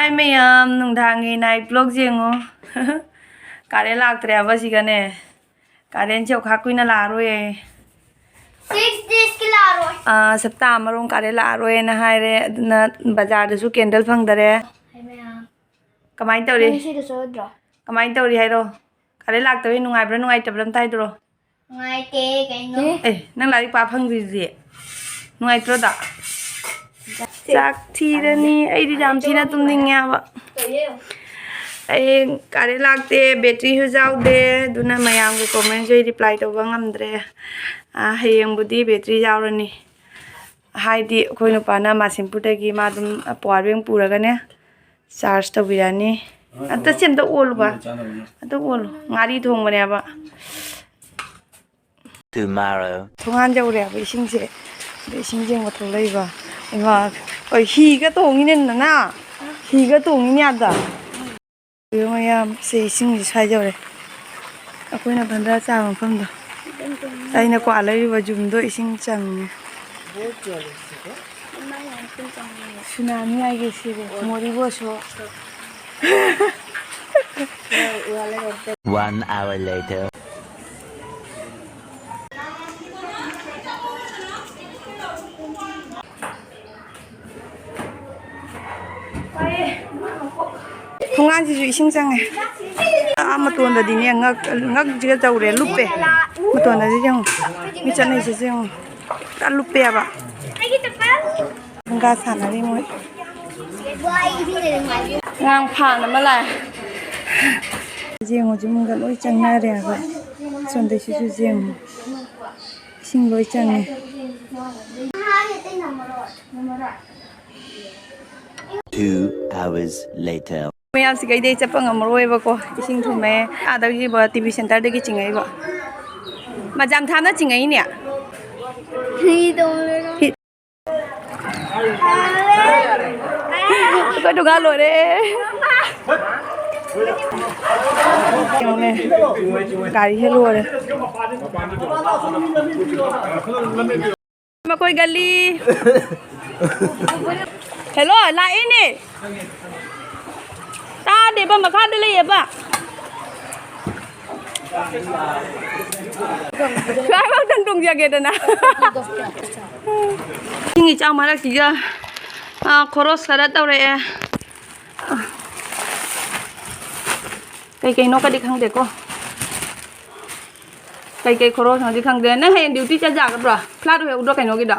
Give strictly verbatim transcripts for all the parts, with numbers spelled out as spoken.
ꯍꯥꯏ ꯃꯌꯥꯝ, ꯅꯨꯡꯗꯥꯡꯒꯤ night vlog ꯌꯦꯡꯉꯣ꯫ ꯀꯥꯔꯦꯟ ꯂꯥꯛꯇ꯭ꯔꯦ ꯍꯥꯏꯕ ꯁꯤꯒꯅꯦ꯫ ꯀꯥꯔꯦꯟꯁꯦ ꯑꯣꯈꯥꯛ ꯀꯨꯏꯅ ꯂꯥꯛꯑꯔꯣꯏꯌꯦ꯫ Six days ꯀꯤ ꯂꯥꯛꯑꯔꯣꯏ꯫ ꯑꯥ, ꯁꯞꯇꯥ ꯑꯃꯔꯣꯝ ꯀꯥꯔꯦꯟ ꯂꯥꯛꯑꯔꯣꯏꯅ ꯍꯥꯏꯔꯦ꯫ ꯑꯗꯨꯅ ꯕꯖꯥꯔꯗꯁꯨ candle ꯐꯪꯗꯔꯦ꯫ ꯍꯥꯏ ꯃꯌꯥꯝ꯫ ꯀꯃꯥꯏꯅ ꯇꯧꯔꯤ? ꯅꯪ ꯁꯤꯗ ꯆꯠꯂꯣꯏꯗ꯭ꯔꯣ? ꯀꯃꯥꯏꯅ ꯇꯧꯔꯤ ꯍꯥꯏꯔꯣ? ꯀꯥꯔꯦꯟ ꯂꯥꯛꯇꯕꯩ ꯅꯨꯡꯉꯥꯏꯕ꯭ꯔꯥ ꯅꯨꯡꯉꯥꯏꯇꯕ꯭ꯔꯥ ꯑꯝꯇ ꯍꯥꯏꯗꯣꯔꯣ? ꯅꯨꯡꯉꯥꯏꯇꯦ ꯀꯩꯅꯣ꯫ ꯑꯦ, ꯅꯪ ꯂꯥꯏꯔꯤꯛ ꯄꯥ ꯐꯪꯗ꯭ꯔꯤꯗꯨꯗꯤ? ꯅꯨꯡꯉꯥꯏꯇ꯭ꯔꯣꯗ? ꯆꯥꯛ ꯊꯤꯔꯅꯤ꯫ ꯑꯩꯗꯤ ꯌꯥꯝ ꯊꯤꯅ ꯇꯨꯝꯅꯤꯡꯉꯦ ꯍꯥꯏꯕ꯫ ꯑꯩ ꯀꯥꯔꯦꯟ ꯂꯥꯛꯇꯦ, batteryꯁꯨ ꯌꯥꯎꯗꯦ, ꯑꯗꯨꯅ ꯃꯌꯥꯝꯒꯤ commentꯁꯨ ꯑꯩ reply ꯇꯧꯕ ꯉꯝꯗ꯭ꯔꯦ꯫ ꯑꯥ, ꯍꯌꯦꯡꯕꯨꯗꯤ battery ꯌꯥꯎꯔꯅꯤ꯫ ꯍꯥꯏꯗꯤ ꯑꯩꯈꯣꯏ ꯅꯨꯄꯥꯅ ꯃꯥꯁꯤꯝꯄꯨꯔꯗꯒꯤ ꯃꯥ ꯑꯗꯨꯝ power bank ꯄꯨꯔꯒꯅꯦ, charge ꯇꯧꯕꯤꯔꯛꯑꯅꯤ꯫ ꯑꯝꯇ ꯁꯤ ꯑꯝꯇ ꯑꯣꯜꯂꯨꯕ꯫ ꯑꯝꯇ ꯑꯣꯜꯂꯨ꯫ ꯉꯥꯔꯤ ꯊꯣꯡꯕꯅꯦꯕ꯫ Tomorrow. ꯊꯣꯡꯒꯥꯟ ꯌꯧꯔꯦꯕ ꯏꯁꯤꯡꯁꯦ꯫ ꯑꯗ ꯏꯁꯤꯡ ꯌꯦꯡꯕ ꯊꯣꯛꯂꯛꯏꯕ꯫ ꯏꯃꯥ, ꯍꯣꯏ, ꯍꯤꯒ ꯇꯣꯡꯉꯤꯅꯦ ꯅꯅꯥ꯫ ꯍꯤꯒ ꯇꯣꯡꯉꯤꯅꯦ ꯑꯗ꯫ ꯃꯌꯥꯝ ꯁꯦ ꯏꯁꯤꯡꯁꯦ ꯁ꯭ꯋꯥꯏ ꯌꯧꯔꯦ꯫ ꯑꯩꯈꯣꯏꯅ ꯚꯟꯗꯥ ꯆꯥꯕ ꯃꯐꯝꯗꯣ꯫ ꯑꯩꯅ ꯀ꯭ꯋꯥ ꯂꯩꯔꯤꯕ ꯌꯨꯝꯗꯣ ꯏꯁꯤꯡ ꯆꯪꯉꯦ꯫ ꯁꯨꯅꯥꯃꯤ ꯍꯥꯏꯒꯦ ꯁꯤꯔꯦ꯫ ꯃꯣꯔꯤꯕꯣꯁꯨ꯫ One hour later. ꯊꯣꯡꯒꯥꯟꯁꯤꯁꯨ ꯏꯁꯤꯡ ꯆꯪꯉꯦ꯫ ꯑꯥ ꯃꯇꯣꯟꯗꯗꯤꯅꯦ, ꯉꯛ-, ꯉꯛꯁꯤꯒ ꯇꯧꯔꯦ, ꯂꯨꯞꯄꯦ꯫ ꯃꯇꯣꯟꯗꯗꯤ ꯌꯦꯡꯉꯨ, ꯃꯤ ꯆꯠꯅꯩꯁꯤꯁꯨ ꯌꯦꯡꯉꯨ, ꯄꯨꯔꯥ ꯂꯨꯞꯄꯦꯕ꯫ ꯐꯨꯡꯒꯥ ꯁꯥꯟꯅꯔꯤ ꯃꯣꯏ꯫ ꯑꯉꯥꯡ ꯐꯥꯟ ꯑꯃ ꯂꯥꯛꯑꯦ꯫ ꯌꯦꯡꯉꯨ, ꯌꯨꯝꯒ ꯂꯣꯏ ꯆꯪꯅꯔꯦ ꯍꯥꯏꯕ꯫ ꯁꯣꯝꯗꯩꯁꯤꯁꯨ ꯌꯦꯡꯉꯨ, ꯏꯁꯤꯡ ꯂꯣꯏ ꯆꯪꯉꯦ꯫ Two hours later. ꯃꯌꯥꯝꯁꯤ ꯀꯩꯗꯩ ꯆꯠꯄ ꯉꯝꯃꯔꯣꯏꯕꯀꯣ, ꯏꯁꯤꯡ ꯊꯨꯝꯃꯦ꯫ ꯑꯥꯗꯒꯤꯕ ꯇꯤ ꯚꯤ centreꯗꯒꯤ ꯆꯤꯡꯉꯛꯏꯕ꯫ ꯃꯖꯥꯝ ꯊꯥꯅ ꯆꯤꯡꯉꯛꯏꯅꯦ꯫ ꯑꯩꯈꯣꯏ ꯊꯣꯡꯒꯥꯟ ꯂꯣꯏꯔꯦ꯫ ꯌꯦꯡꯉꯨꯅꯦ, ꯒꯥꯔꯤ ꯍꯦꯛ ꯂꯣꯏꯔꯦ꯫ ꯃꯈꯣꯏ ꯒꯜꯂꯤ꯫ ꯍꯦꯜꯂꯣ, ꯂꯥꯛꯏꯅꯦ꯫ ꯇꯥꯗꯦꯕ, ꯃꯈꯥꯗ ꯂꯩꯌꯦꯕ꯫ ꯁ꯭ꯋꯥꯏꯐꯥꯎꯗꯪ ꯇꯣꯡꯖꯒꯦꯗꯅ꯫ ꯏꯁꯤꯡ ꯏꯆꯥꯎ ꯃꯔꯛꯁꯤꯗ, ꯑꯥ, ꯈꯣꯔꯣꯁ ꯈꯔ ꯇꯧꯔꯛꯑꯦ꯫ ꯀꯩ ꯀꯩꯅꯣ ꯀꯗꯤ ꯈꯪꯗꯦꯀꯣ꯫ ꯀꯩ ꯀꯩ ꯈꯣꯔꯣꯁꯅꯣꯗꯤ ꯈꯪꯗꯦ꯫ ꯅꯪ ꯍꯌꯦꯡ ꯗ꯭ꯌꯨꯇꯤ ꯆꯠ ꯌꯥꯒꯗ꯭ꯔꯣ? ꯐ꯭ꯂꯥꯠ ꯑꯣꯏꯍꯧꯗ꯭ꯔꯣ ꯀꯩꯅꯣꯒꯤꯗꯣ?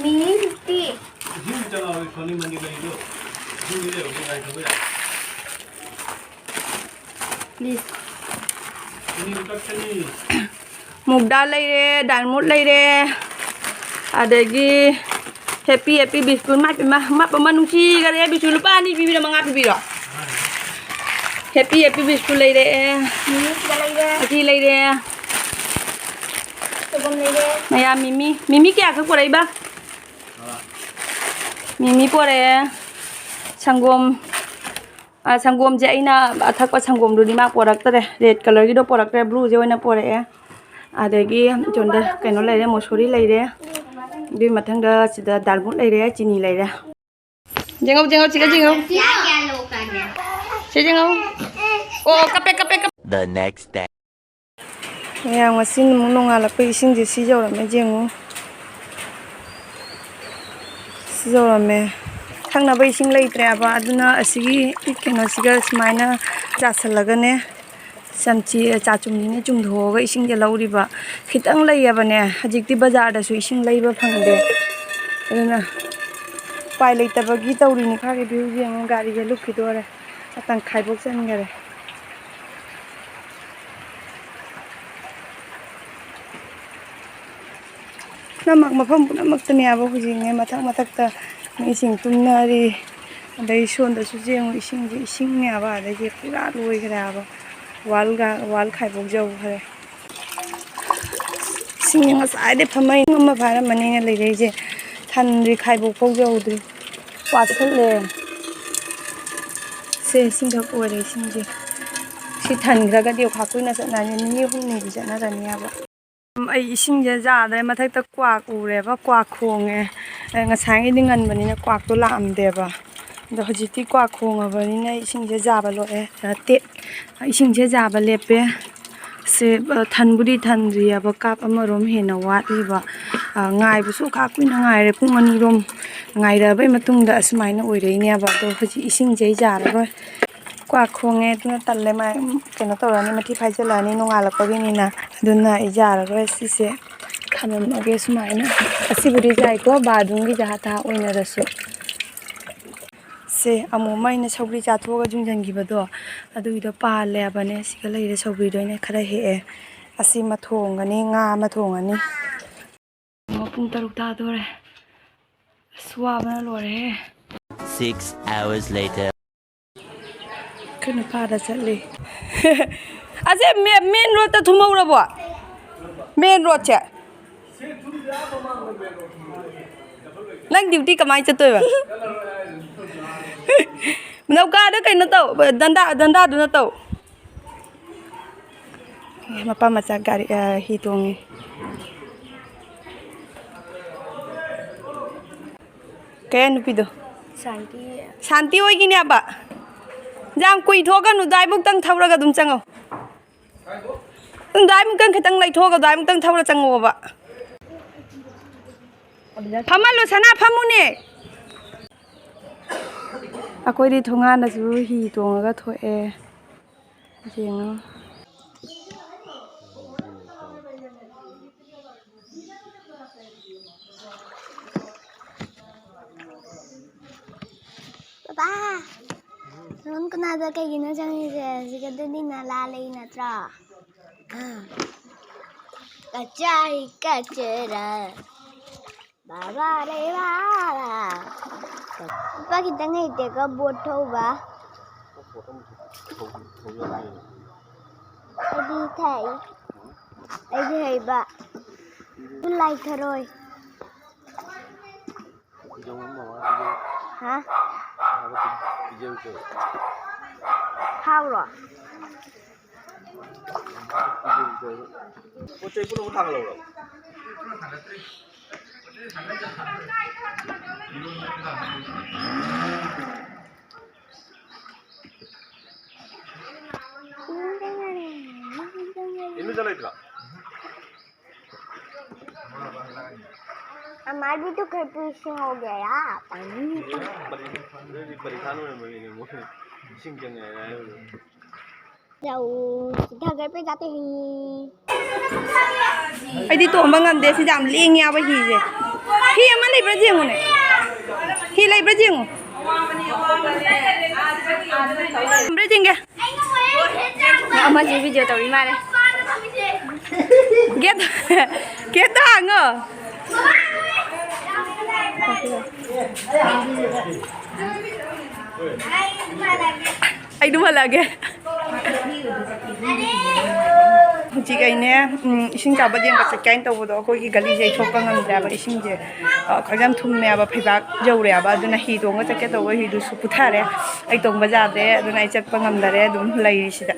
ꯃꯤꯅꯤ ꯐꯤꯐꯇꯤ꯫ ꯏꯁꯤꯡ ꯆꯉꯥꯡ ꯁꯣꯅꯤ ꯃꯟꯗꯤ ꯂꯩꯗꯣ꯫ ꯏꯁꯤꯡꯗꯤ ꯂꯩꯍꯧꯗꯦ, ꯉꯥꯏ ꯊꯝꯕ ꯌꯥꯏ꯫ ꯄ꯭ꯂꯤꯖ꯫ ꯆꯤꯅꯤ ꯂꯨꯄꯥ ꯆꯅꯤ꯫ ꯃꯨꯛꯗꯥ ꯂꯩꯔꯦ, ꯗꯥꯏꯃꯣꯟ ꯂꯩꯔꯦ, ꯑꯗꯒꯤ ꯍꯦꯄꯤ ꯍꯦꯄꯤ ꯕꯤꯁꯀꯨꯠ꯫ ꯃꯥꯏ ꯄꯦꯝꯃ, ꯃꯥ ꯄꯦꯝꯃ ꯅꯨꯡꯁꯤꯈꯔꯦ꯫ ꯕꯤꯁꯀꯨꯠ ꯂꯨꯄꯥ ꯑꯅꯤ ꯄꯤꯕꯤꯔꯣ, ꯃꯉꯥ ꯄꯤꯕꯤꯔꯣ? ꯍꯦꯄꯤ ꯍꯦꯄꯤ ꯕꯤꯁꯀꯨꯠ ꯂꯩꯔꯛꯑꯦ꯫ ꯃꯤꯃꯤ ꯁꯤꯗ ꯂꯩꯔꯦ꯫ ꯑꯁꯤ ꯂꯩꯔꯦ꯫ ꯁꯪꯒꯣꯝ ꯂꯩꯔꯦ꯫ ꯃꯌꯥꯝ ꯃꯤꯃꯤ, ꯃꯤꯃꯤ ꯀꯌꯥꯈꯛ ꯄꯨꯔꯛꯏꯕ? ꯃꯤꯃꯤ ꯄꯨꯔꯛꯑꯦ꯫ ꯁꯪꯒꯣꯝ, ꯑ, ꯁꯪꯒꯣꯝꯁꯦ ꯑꯩꯅ ꯑꯊꯛꯄ ꯁꯪꯒꯣꯝꯗꯨꯗꯤ ꯃꯥ ꯄꯣꯔꯛꯇ꯭ꯔꯦ꯫ ꯔꯦꯗ ꯀꯂꯔꯒꯤꯗꯣ ꯄꯣꯔꯛꯇ꯭ꯔꯦ, ꯕ꯭ꯂꯨꯁꯦ ꯑꯣꯏꯅ ꯄꯣꯔꯛꯑꯦ꯫ ꯑꯗꯒꯤ ꯁꯣꯝꯗ ꯀꯩꯅꯣ ꯂꯩꯔꯦ, ꯃꯣꯁꯣꯔꯤ ꯂꯩꯔꯦ꯫ ꯑꯗꯨꯒꯤ ꯃꯊꯪꯗ ꯁꯤꯗ ꯗꯥꯜꯃꯨꯠ ꯂꯩꯔꯦ, ꯆꯤꯅꯤ ꯂꯩꯔꯦ꯫ ꯌꯦꯡꯉꯧ, ꯌꯦꯡꯉꯧ, ꯁꯤꯒ ꯌꯦꯡꯉꯧ꯫ ꯁꯤ ꯌꯦꯡꯉꯧ꯫ ꯑꯣ, ꯀꯞꯄꯦ, ꯀꯞꯄꯦ, ꯀꯞꯄꯦ꯫ The next day. ꯃꯌꯥꯝ, ꯉꯁꯤ ꯑꯃꯨꯛ ꯅꯣꯡꯉꯥꯜꯂꯛꯄ ꯏꯁꯤꯡꯁꯦ ꯁꯤ ꯌꯧꯔꯝꯃꯦ, ꯌꯦꯡꯉꯨ꯫ ꯁꯤ ꯌꯧꯔꯝꯃꯦ꯫ ꯊꯛꯅꯕ ꯏꯁꯤꯡ ꯂꯩꯇ꯭ꯔꯦꯕ, ꯑꯗꯨꯅ ꯑꯁꯤꯒꯤ ꯀꯩꯅꯣꯁꯤꯒ ꯁꯨꯃꯥꯏꯅ ꯆꯥꯁꯜꯂꯒꯅꯦ, ꯆꯝꯆꯤ-, ꯆꯥꯆꯨꯝꯁꯤꯅ ꯆꯨꯝꯊꯣꯛꯑꯒ ꯏꯁꯤꯡꯁꯦ ꯂꯧꯔꯤꯕ꯫ ꯈꯤꯇꯪ ꯂꯩꯌꯦꯕꯅꯦ, ꯍꯧꯖꯤꯛꯇꯤ ꯕꯖꯥꯔꯗꯁꯨ ꯏꯁꯤꯡ ꯂꯩꯕ ꯐꯪꯗꯦ꯫ ꯑꯗꯨꯅ ꯎꯄꯥꯏ ꯂꯩꯇꯕꯒꯤ ꯇꯧꯔꯤꯅꯤ꯫ ꯈꯥꯒꯤ ꯚ꯭ꯌꯨꯁꯦ ꯌꯦꯡꯉꯨ, ꯒꯥꯔꯤꯁꯦ ꯂꯨꯞꯈꯤꯗꯣꯔꯦ꯫ ꯇꯪꯈꯥꯏꯐꯧ ꯆꯟꯈꯔꯦ꯫ ꯄꯨꯝꯅꯃꯛ, ꯃꯐꯝ ꯄꯨꯝꯅꯃꯛꯇꯅꯦꯕ ꯍꯧꯖꯤꯛꯅꯦ, ꯃꯊꯛ ꯃꯊꯛꯇ ꯃꯤꯁꯤꯡ ꯇꯨꯝꯅꯔꯤ꯫ ꯑꯗꯩ ꯁꯣꯝꯗꯁꯨ ꯌꯦꯡꯉꯨ, ꯏꯁꯤꯡꯁꯦ ꯏꯁꯤꯡꯅꯦꯕ, ꯑꯗꯩꯗꯤ ꯄꯨꯔꯥ ꯂꯣꯏꯈ꯭ꯔꯦꯕ꯫ ꯋꯥꯜꯒ-, ꯋꯥꯜ ꯈꯥꯏꯕꯣꯛ ꯌꯧꯈ꯭ꯔꯦ꯫ ꯏꯁꯤꯡꯁꯦ ꯉꯁꯥꯏꯗꯩ ꯐꯝꯃ ꯏꯁꯤꯡ ꯑꯃ ꯐꯥꯔꯝꯃꯅꯤꯅ ꯂꯩꯔꯛꯏꯁꯦ, ꯊꯟꯗ꯭ꯔꯤ, ꯈꯥꯏꯕꯣꯛ ꯐꯥꯎ ꯌꯧꯗ꯭ꯔꯤ꯫ ꯋꯥꯠꯁꯜꯂꯦ꯫ ꯁꯦ, ꯏꯁꯤꯡ ꯊꯛꯄ ꯑꯣꯏꯔꯦ, ꯏꯁꯤꯡꯁꯦ꯫ ꯁꯤ ꯊꯟꯈ꯭ꯔꯒꯗꯤ ꯑꯣꯈꯥꯛ ꯀꯨꯏꯅ ꯆꯠꯅꯔꯅꯤ, ꯅꯤꯅꯤ ꯍꯨꯝꯅꯤꯗꯤ ꯆꯠꯅꯔꯅꯤ ꯍꯥꯏꯕ꯫ ꯑꯩ ꯏꯁꯤꯡꯁꯦ ꯌꯥꯗ꯭ꯔꯦ, ꯃꯊꯛꯇ ꯀ꯭ꯋꯥꯛ ꯎꯔꯦꯕ, ꯀ꯭ꯋꯥꯛ ꯈꯣꯡꯉꯦ꯫ ꯑꯩ ꯉꯁꯥꯏꯒꯤꯗꯤ ꯉꯟꯕꯅꯤꯅ ꯀ꯭ꯋꯥꯛꯇꯣ ꯂꯥꯛꯑꯝꯗꯦꯕ, ꯑꯗꯣ ꯍꯧꯖꯤꯛꯇꯤ ꯀ꯭ꯋꯥꯛ ꯈꯣꯡꯉꯕꯅꯤꯅ ꯑꯩ ꯏꯁꯤꯡꯁꯦ ꯌꯥꯕ ꯂꯣꯛꯑꯦ, ꯑ, ꯇꯦ-, ꯏꯁꯤꯡꯁꯦ ꯌꯥꯕ ꯂꯦꯞꯄꯦ꯫ ꯁꯦ, ꯑ, ꯊꯟꯕꯨꯗꯤ ꯊꯟꯗ꯭ꯔꯤꯑꯕ, ꯀꯥꯞ ꯑꯃꯔꯣꯝ ꯍꯦꯟꯅ ꯋꯥꯠꯂꯤꯕ꯫ ꯑ, ꯉꯥꯏꯕꯁꯨ ꯈꯥ ꯀꯨꯏꯅ ꯉꯥꯏꯔꯦ, ꯄꯨꯡ ꯑꯅꯤꯔꯣꯝ ꯉꯥꯏꯔꯛꯑꯕꯩ ꯃꯇꯨꯡꯗ ꯑꯁꯨꯃꯥꯏꯅ ꯑꯣꯏꯔꯛꯏꯅꯦꯕ꯫ ꯑꯗꯣ ꯍꯧꯖꯤꯛ ꯏꯁꯤꯡꯁꯦ ꯑꯩ ꯌꯥꯔꯔꯣꯏ, ꯀ꯭ꯋꯥꯛ ꯈꯣꯡꯉꯦ, ꯑꯗꯨꯅ ꯇꯜꯂꯦ, ꯃꯥ ꯀꯩꯅꯣ ꯇꯧꯔꯅꯤ, ꯃꯊꯤ ꯐꯥꯏꯖꯤꯜꯂꯛꯑꯅꯤ ꯅꯣꯡꯉꯥꯜꯂꯛꯄꯒꯤꯅꯤꯅ꯫ ꯑꯗꯨꯅ ꯑꯩ ꯌꯥꯔꯔꯣꯏ, ꯁꯤꯁꯦ ꯊꯝꯃꯝꯃꯒꯦ ꯁꯨꯃꯥꯏꯅ꯫ ꯑꯁꯤꯕꯨꯗꯤ ꯌꯥꯏꯀꯣ, ꯕꯥꯗꯨꯝꯒꯤ ꯖꯍꯥ ꯇꯍꯥ ꯑꯣꯏꯅꯔꯁꯨ꯫ ꯁꯦ, ꯑꯃꯨꯛ ꯑꯃ ꯑꯩꯅ ꯁꯧꯒ꯭ꯔꯤ ꯆꯥꯊꯣꯛꯑꯒ ꯌꯨꯡꯁꯤꯟꯈꯤꯕꯗꯣ, ꯑꯗꯨꯒꯤꯗꯣ ꯄꯥꯜꯂꯦ ꯍꯥꯏꯕꯅꯦ꯫ ꯁꯤꯒ ꯂꯩꯔꯦ, ꯁꯧꯒ꯭ꯔꯤꯗꯣ ꯑꯩꯅ ꯈꯔ ꯍꯦꯛꯑꯦ꯫ ꯑꯁꯤꯃ ꯊꯣꯡꯒꯅꯤ, ꯉꯥ ꯑꯃ ꯊꯣꯡꯒꯅꯤ꯫ ꯄꯨꯡ ꯇꯔꯨꯛ ꯇꯥꯗꯣꯔꯦ꯫ ꯑꯁ, ꯋꯥꯕꯅ ꯂꯣꯏꯔꯦꯍꯦ꯫ Six hours later. ꯑꯩꯈꯣꯏ ꯅꯨꯄꯥꯗ ꯆꯠꯂꯤ꯫ ꯑꯁꯦ ꯃꯦ-, ꯃꯦꯟ ꯔꯣꯗꯇ ꯊꯨꯝꯍꯧꯔꯕꯣ? ꯃꯦꯟ ꯔꯣꯗꯁꯦ? ꯅꯪ ꯗ꯭ꯌꯨꯇꯤ ꯀꯃꯥꯏꯅ ꯆꯠꯇꯣꯏꯕ? ꯅꯧꯀꯥꯗ ꯀꯩꯅꯣ ꯇꯧ, ꯗꯟꯗꯥ, ꯗꯟꯗꯥꯗꯨꯅ ꯇꯧ꯫ ꯑꯦ, ꯃꯄꯥ ꯃꯆꯥ ꯒꯥꯔꯤ, ꯑ, ꯍꯤ ꯇꯣꯡꯉꯤ꯫ ꯀꯩ ꯍꯥꯏ ꯅꯨꯄꯤꯗꯣ? ꯁꯥꯟꯇꯤ꯫ ꯁꯥꯟꯇꯤ ꯑꯣꯏꯒꯤꯅꯦꯕ꯫ ꯌꯥꯝ ꯀꯨꯏ ꯊꯣꯛꯀꯅꯨ, ꯑꯗꯨꯋꯥꯏꯃꯨꯛꯇꯪ ꯊꯧꯔꯒ ꯑꯗꯨꯝ ꯆꯪꯉꯣ꯫ ꯑꯗꯨꯝ ꯑꯗꯨꯋꯥꯏꯃꯨꯛꯇꯪ ꯈꯤꯇꯪ ꯂꯩꯊꯣꯛꯑꯒ ꯑꯗꯨꯋꯥꯏꯃꯨꯛꯇꯪ ꯊꯧꯔ ꯆꯪꯉꯛꯑꯣꯕ꯫ ꯐꯝꯍꯜꯂꯣ, ꯁꯅꯥ, ꯐꯝꯃꯨꯅꯦ꯫ ꯑꯩꯈꯣꯏꯗꯤ ꯊꯣꯡꯒꯥꯟꯗꯁꯨ ꯍꯤ ꯇꯣꯡꯉꯒ ꯊꯣꯛꯑꯦ꯫ ꯌꯦꯡꯉꯣ꯫ ꯄꯄꯥ, ꯅꯪ ꯀꯅꯥꯗ ꯀꯩꯒꯤꯅꯣ ꯆꯪꯉꯤꯁꯦ? ꯍꯧꯖꯤꯛ ꯑꯗꯨꯗꯤ ꯅꯂꯥ ꯂꯩ ꯅꯠꯇ꯭ꯔꯣ? ꯑꯥ꯫ ꯀꯆꯥꯏ ꯀꯆꯦꯔꯥ꯫ ꯕꯥꯕꯥ ꯔꯦ ꯕꯥꯕꯥ꯫ ꯂꯨꯄꯥ ꯈꯤꯇꯪ ꯍꯩꯇꯦꯀꯣ ꯕꯣꯠ ꯊꯧꯕ꯫ ꯑꯩꯗꯤ ꯊꯩ꯫ ꯑꯩꯗꯤ ꯍꯩꯕ꯫ ꯂꯥꯏ ꯊꯔꯣꯏ꯫ ꯍꯥ? ꯍꯥꯎꯔꯣ? ꯄꯣꯠ ꯆꯩ ꯄꯨꯝꯅꯃꯛ ꯊꯥꯡꯒꯠꯍꯧꯔꯕ? ꯏꯟꯗꯨꯗ ꯂꯩꯇ꯭ꯔꯣ? हमारे भी तो घर पे इशू हो गया यार, पानी नहीं पड़ा। ꯄꯔꯤꯈꯥ ꯂꯣꯏꯔꯝꯕꯒꯤꯅꯦ ꯃꯣꯏ ꯏꯁꯤꯡ ꯆꯪꯉꯦ ꯍꯥꯏꯕꯗꯣ꯫ जाओ, सीधा घर पे जाते हैं। ꯑꯩꯗꯤ ꯇꯣꯡꯕ ꯉꯝꯗꯦ, ꯁꯤꯗ ꯌꯥꯝ ꯂꯦꯡꯉꯦ ꯍꯥꯏꯕ ꯍꯤꯁꯦ꯫ ꯍꯤ ꯑꯃ ꯂꯩꯕ꯭ꯔꯥ ꯌꯦꯡꯉꯨꯅꯦ, ꯍꯤ ꯂꯩꯕ꯭ꯔꯥ ꯌꯦꯡꯉꯨ꯫ ꯂꯩꯕ꯭ꯔꯥ ꯌꯦꯡꯒꯦ꯫ ꯑꯃꯁꯤ ꯚꯤꯗꯤꯑꯣ ꯇꯧꯔꯤ ꯃꯥꯜꯂꯦ꯫ ꯒꯦꯠ, ꯒꯦꯠꯇ ꯍꯥꯡꯉꯣ꯫ ꯑꯩ ꯑꯗꯨꯝ ꯍꯜꯂꯛꯑꯒꯦ꯫ ꯍꯧꯖꯤꯛ ꯑꯩꯅꯦ, ꯎꯝ, ꯏꯁꯤꯡ ꯆꯥꯕ ꯌꯦꯡꯕ ꯆꯠꯀꯦ ꯍꯥꯏꯅ ꯇꯧꯕꯗꯣ, ꯑꯩꯈꯣꯏꯒꯤ ꯒꯂꯤꯁꯦ ꯑꯩ ꯊꯣꯛꯄ ꯉꯝꯗ꯭ꯔꯦꯕ, ꯏꯁꯤꯡꯁꯦ, ꯑ, ꯈꯔ ꯌꯥꯝ ꯊꯨꯝꯃꯦꯕ, ꯐꯩꯕꯥꯛ ꯌꯧꯔꯦꯕ꯫ ꯑꯗꯨꯅ ꯍꯤ ꯇꯣꯡꯉ ꯆꯠꯀꯦ ꯇꯧꯕ ꯍꯤꯗꯨꯁꯨ ꯄꯨꯊꯔꯦ, ꯑꯩ ꯇꯣꯡꯕ ꯌꯥꯗ꯭ꯔꯦ꯫ ꯑꯗꯨꯅ ꯑꯩ ꯆꯠꯄ ꯉꯝꯗꯔꯦ, ꯑꯗꯨꯝ ꯂꯩꯔꯤꯁꯤꯗ꯫